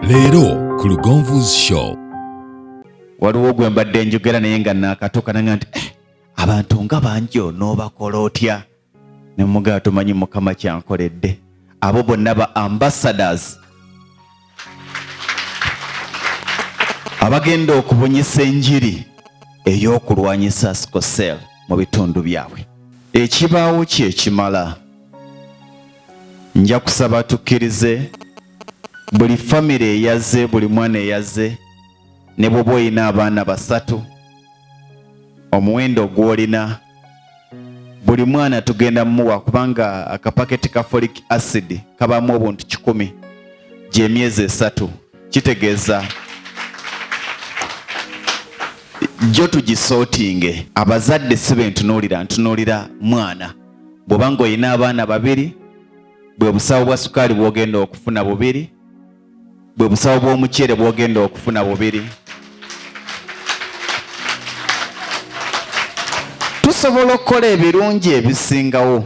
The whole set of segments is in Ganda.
Leero ku Lugonvu's Show. Waliwo gwe mbadde njogera naye nga naakatuuka nanga nti abantu nga bangi onoobakola otya, ne mugaa tumanyi Mukama kyankoledde. Abo bonna ba ambassadors abagenda okubunyisa enjiri ey'okulwanyisa sickle mu bitundu byabwe. Ekibaawo kye kimala. Nja kusaba tukkirize buli famire eyazze, buli mwana eyazze, ne bw'oba olina abaana 3, omuwendo gw'olina, buli mwana tugenda mumuwa, kubanga akapaketi ka folic acid kabaamu obuntu 100 gy'emyezi 3, kitegeeza gyo tugisootinge. Abazadde si be ntunuulira, ntunuulira mwana. Bw'oba ng'olina abaana 2, bwe busawo bwa sukaali bw'ogenda okufuna 2, bwe busawo bw'omuceere bw'ogenda okufuna 2. Tusobola okukola ebirungi ebisingawo.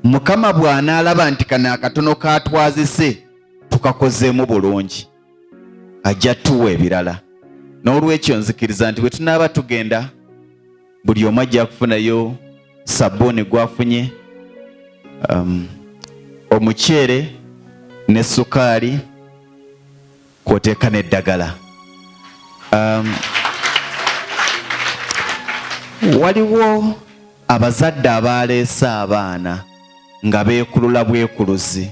Mukama bw'anaalaba nti kano akatono kaatwazise tukakozeemu bulungi, ajja tuwa ebirala. N'olwekyo nzikiriza nti bwe tunaaba tugenda, buli omu ajja kufunayo sabbuuni gw'afunye, omuceere ne sukaali, kw'oteeka n'eddagala. Waliwo abazadde abaleese abaana nga beekulula bwekuluzi,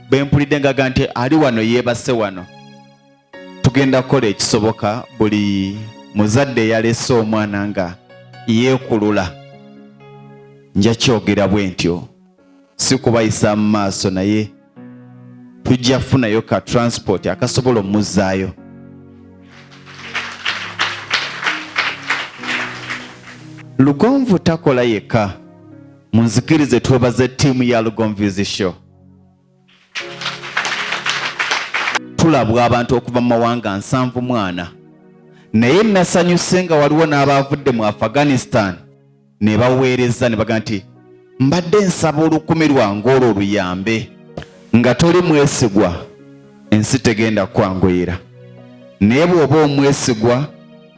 bwe mpulidde ngaga nti ali wano yeebase wano. Tugenda kukola ekisoboka buli muzadde eyaleese omwana nga yeekulula, nja kyogera bwe ntyo, si kubayisa mu maaso, naye tujja kufunayo ka transport akasobola omuzzaayo. Lugonvu takola yekka. Munzikirize twebaze ttiimu ya Lugonvu's Show. Tulabwa abantu okuva mu mawanga 74, naye nasanyuse nga waliwo n'abaavudde mu Afghanistan ne baweereza ne baga nti mbadde nsaba 1000 lwange olwo luyambe. Nga toli mwesigwa, ensi tegenda kukwanguyira, naye bw'oba omwesigwa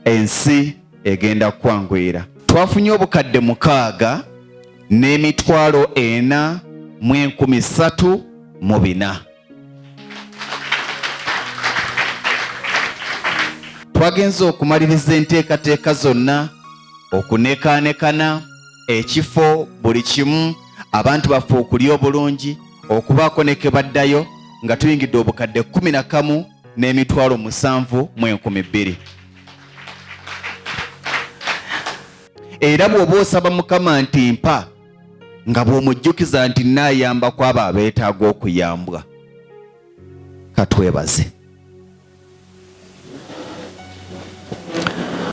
ensi egenda kukwanguyira. Twafunye obukadde 6 n'emitwalo 4 mu 304. Twagenze okumaliriza enteekateeka zonna, okunekaanekana ekifo, buli kimu, abantu baffe okulya obulungi, okubaako ne ke baddayo, nga tuyingidde obukadde 11 n'emitwalo 7 mu 2000. Era bw'oba osaba Mukama nti mpa, nga bw'omujjukiza nti nnaayamba ku abo abeetaaga okuyambwa. Katwebaze.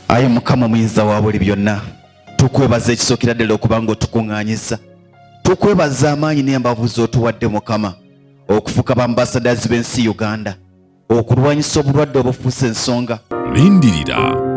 Ayi Mukama omuyinza wa buli byonna, tukwebaza ekisookera ddala okuba nga otukuŋŋaanyizza. Tukwebaza amaanyi n'embavu z'otuwadde Mukama okufuuka ba ambassadors b'ensi Uganda, okulwanyisa obulwadde obufuuse ensonga. Lindirira.